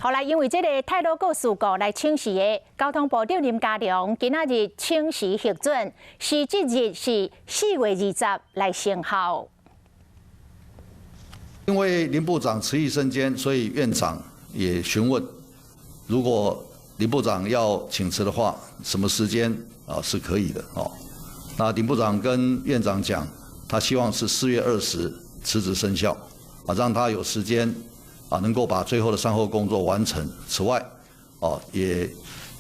後來因為這个太魯閣事故來請辭的交通部長林佳龍，今仔日請辭核准，辭職日是4月20來生效。因為林部長辭意甚堅，所以院長也詢問，如果林部長要請辭的話，什麼時間啊是可以的哦。那林部長跟院長講，他希望是4月20辭職生效，啊，讓他有時間啊能夠把最後的善後工作完成。此外，哦，也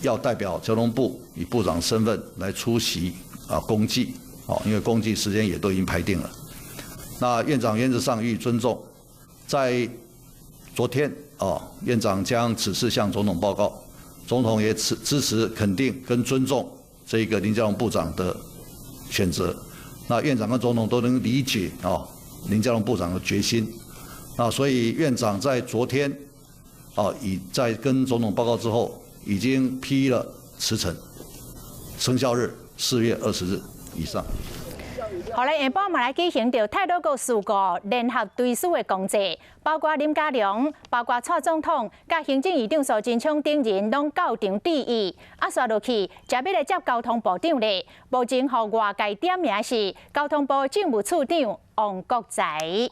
要代表交通部以部長身份來出席啊公祭，哦，因為公祭時間也都已經排定了。那院長原則上予以尊重。在昨天，哦，院長將此事向總統報告，總統也支持肯定跟尊重這個林佳龍部長的選擇。那院長跟總統都能理解哦林佳龍部長的決心。那所以院長在昨天，哦，已在跟總統報告之後，已經批了辭呈，生效日4月20日以上。後來下晡嘛來舉行著太魯閣事故聯合追思的公祭，包括林佳龍、包括蔡總統、佮行政院長蘇貞昌等人攏到場致意。啊，紲落去，才欲來接交通部長咧。目前予外界點名是交通部政務次長王國材。